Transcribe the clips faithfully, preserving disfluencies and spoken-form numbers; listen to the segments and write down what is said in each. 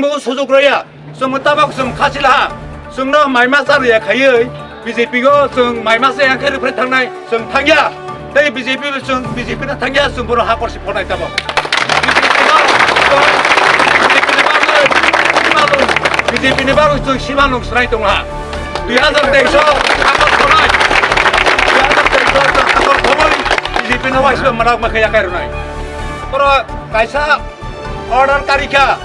Bo sujuk rwya, chwng tabok chwng khachila ha, chwngno maima charwya khaiwi B J P go chwng maima se angkhe rwphre thangnai chwng thangya, tei B J P bo chwng B J P no thangya, chwng bono hakor si phonai tabok. B J P ni bagwi chwng simalung swnai tongo ha. Dui hazar teis o hakor phonai, dui hazar teis o hakor phonai B J P no waisa manak makhe yakai rwnai. Borok kaisa order karikha,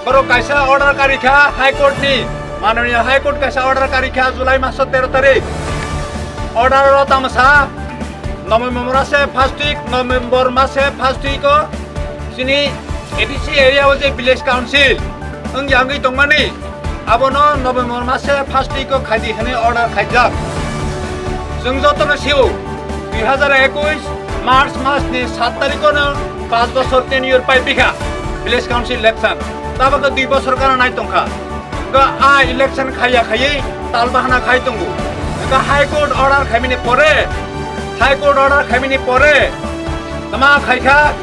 borok kaisa order karikha High Court ni, Mananiya High Court kaisa order karikha July maso tero tarik. Order o tamo sa, November mase first week, November mase first week o chini A D C area o je village council wngya wngwi tongmani, abono November mase first week o khaidi hwnwi order khaijak. Chwng jotono sio, dui hazar ekush March mas ni sat tarikh no panch bochor tenure pai bikha village council election. Tabok dui bochor gana nai tongkha. Ga a election khaiya khaiwi tal bahana khai tongo. Ga High Court order khaimini pore, High Court order khaimini pore tama khaikha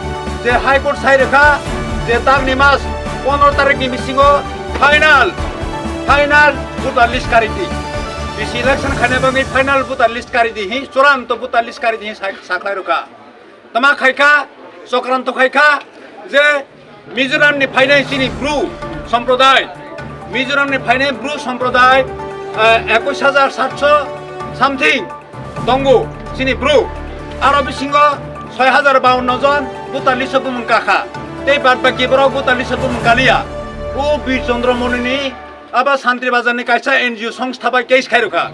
je High Court sai rwkha je tangni mas pondro tarikh ni bisingo final, final voter list karidi. B C election khaina bagwi final voter list karidi hi, churanto voter list karidi hi sa-, sakhlai rwkha. Tama khaikha, chokranto khaikha je Mizoram ni phainai chini Bru somproday, Mizoram ni phainai Bru somproday, eh, ekush hajar satso something tongo chini Bru. Aro bisingo soi hajar bawanno jon voter list o bumung kakha. Tei bad baki borok voter list o bumung kaliya. O Bir Chandra Moni ni abo Santri Bazar ni kaisa N G O songstha bai case khairokha.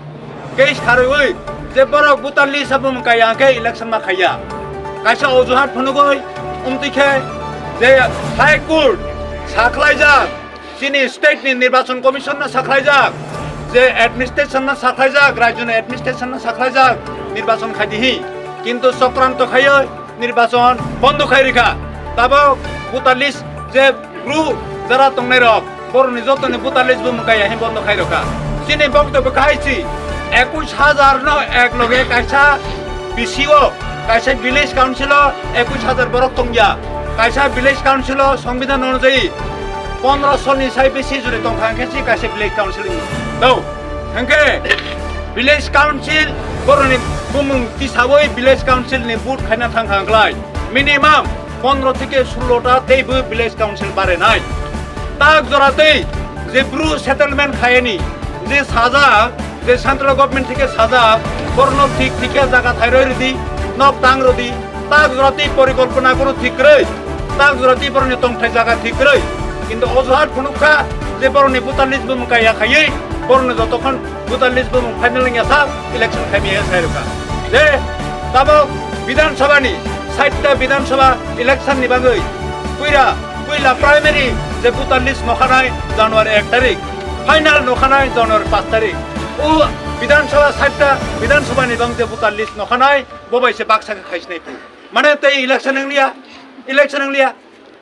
Case kharwi je borok voter list o bumung kaya khe election ma khaiya. Kaisa ojuhat phunugwi umtwi khe je High Court sakhlaijak, chini state ni Nirbachon Commission no sakhlaijak, je administration no sakhlaijak, rajyo ni administration no sakhlaijak, nirbachon khaidi hi. Kintu chokranto khaiwi nirbachon bondo khai rikha. Tabok voter list je Bru jara tongnai rok, borokni jotoni voter list bumung kaya hi bondo khai rokha. Chini boktobyo khai si, ekush hajar no ek loge kaisa B C o, kaisa village council o ekush hajar borok tongya. Kaisa village council o songbidhan onujai pondroso ni sai besi juri tongkha hwnkhe si kaisa village council ni. Dau, hwnkhe village council borokni bumung tisawi village council ni vote khaina thangkha hwnkhlai. Minimum pondro theke sullo ta teibo village council barenai. Tak jora tei je Bru settlement khayani, je sajak, je central government theke sajak, borokno thik thikya jaga thairoi rwdi, nok tang rwdi, tak jora tei porikolpona kunu thik kwrwi, tak jora tei borokni tongthai jaga thik kwrwi. Kintu ojuhat phunukha je borokni voter list bumung kaya khaiwi borokni jotokhon voter list bumung final wngya sa election khaimaya sai rwkha. Je tabok Bidhan Sabha ni, sait ta Bidhan Sabha election ni bagwi puira, puila primary je voter list nokhanai January ek tarik, final nokhanai January panch tarik. O Bidhan Sabha, sait ta Bidhan Sabha ni bang je voter list nokhanai, bo bai se baksa khe khaisinai phu. Mane tei election wngliya, election wngliya.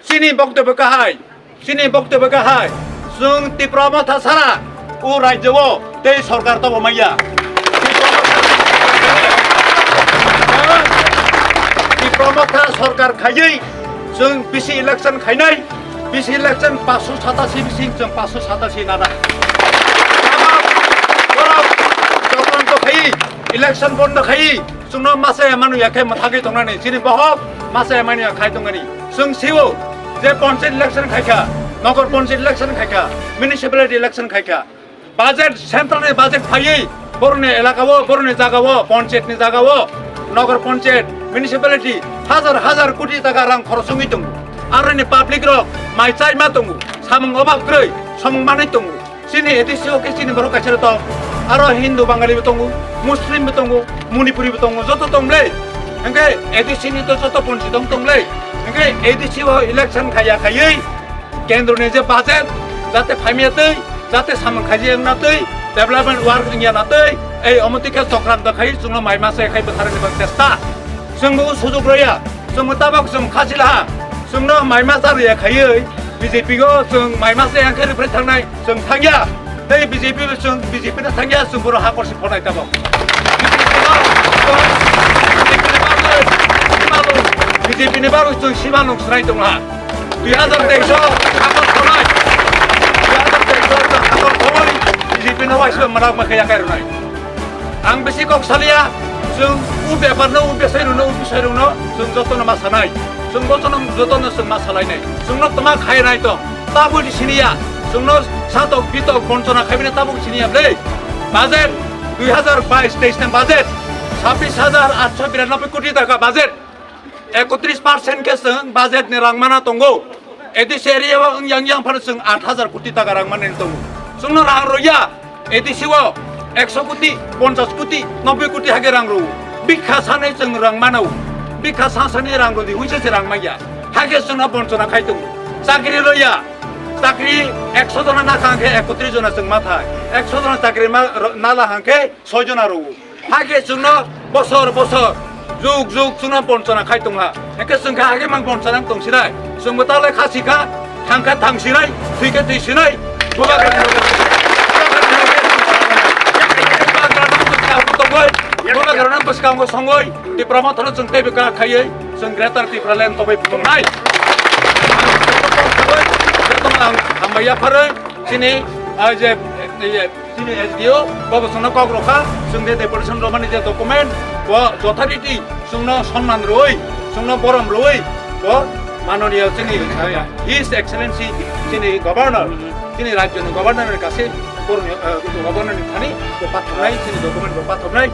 Chini boktobyo kahai, chini boktobyo kahai, chwng Tipra Motha sara o rajyo o tei sorkar tobo maya. Tipra Motha sorkar khaiwi chwng B C election khainai, B C election paanch sho satasi bising chwng paanch sho satasi nana. Borok chokranto khaiwi, election bondo khaiwi, chwngno masa ya manu ya khe mwthagwi tongnani, chini bohok masa ya manu ya khai tongani. Chwng sio je panchayat election khaikha, nogor panchayat election khaikha, municipality election khaikha. Budget, central ni budget phaiwi borokni elaka o, borokni jaga o, panchayat ni jaga o, nogor panchayat, municipality hajar hajar koti taka rang khoros wngwi tongo. Aroni public rok mai chai ma tongo, samung obab kwrwi samung manwi tongo. Chini A D C o khe chini borok kaisa tong, aro Hindu Bangali bo tongo, Muslim bo tongo, Manipuri bo tongo, joto tong le. Hwnkhe A D C ni to joto ponchi tong tong le. Hwnkhe A D C o election khaiya khaiwi kendro ni je budget jate phaimya twi, jate samung khaji wngna twi, development work wngya na twi, ei omo twi khe chokranto khai chwngno mai masa khai bwtharni bang chesta. Chwngbo o sujuk rwya, chwngbo tabok chwng khachila ha, chwngno mai masa rwya khaiwi B J P o chwng mai masa yang khe rwphre thangnai. Chwng thangya, tei B J P bo chwng B J P no thangya, chwng bono hakor se phonai tabok. B J P ni bagwi chwng simalung swnai tongha. Dui hazar teis o hakor phonai. Paisba manak ma khaya kai rwnai. Ang bisi kok salia, chwng u bepar no, u besai rwno, u bisai rwno, chwng jotono ma sanai. Chwng jotono, jotono chwng ma salainai. Chwngno tma khainai tong. Tabuk siniya, chwngno satok bitok bonchona khaibini tabuk siniya ble. Budget dui hazar bais teis ni budget sabbish hazar atso biranoboi koti taka budget. Ekotris percent khe chwng budget ni rang mana tongo. A D C area o wng yang yang phano chwng aat hazar koti taka rang manani tongo. Chwngno rang rwya, A D C o ekso koti, ponchas koti, nobboi koti hage rang rwo. Bikha sanai chwng rang mano. Bikha sa sani rang rwdi, huisa se rang manya. Hage chwngno bonchona khai tongo. Chakri rwya. Chakri ekso jona na kha hwnkhe ekotris jona chwng ma thai. Ekso jona chakri ma, ro-, na la hwnkhe soi jona rwo. Hakhe chwngno bosor bosor, jug jug chwngno bonchona khai tongha. Hwnkhe chwng kha hakhe mang bonchona tong sinai. Chwngbo talai kha sikha, thang kha thang sinai, thwi kha thwi sinai. Bubagra bubagra bwskango songoi, Tipra Mothano chwng teibo kha khaiwi, chwng Greater Tipraland tongwi tongnai. Jotono ang hambai yapharwi, chini, ah, je, je, Chini S D O, bo bo chwngno kok rwkha, chwng je deputation romani je document, bo yothariti chwngno sonman rwui, chwngno borom rwui, bo manoniya chini, eh, His Excellency chini Governor, chini rajyoni Governor ni kaise borokni, eh, Governor ni thani bo pathornai, chini document bo pathornai,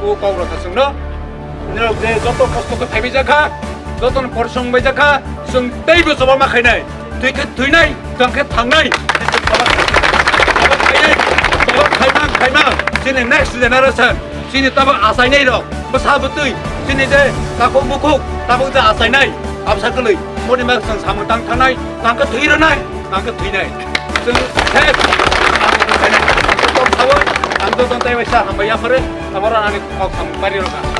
bo kok rwkha chwngno. Nirok je joto kosto khe phaibai jakha, joto no porisrom bai jakha, chwng teibo choba ma khainai. Twi khe twinai, thang khe thangnai. Choba khainai, choba khaimang, khaimang. Chini next generation, chini tabuk achainai rok, bwsa bwtwi, chini je takhuk bukhuk, tabuk je achainai, absa kwlwi. Moni ma chwng samung tang thangnai, tang khe thwi rwnai, tang khe thwinai. Chwng thek, ang joto tei waisa hambai yapharwi, amo rok ani kok samung bari rwkha.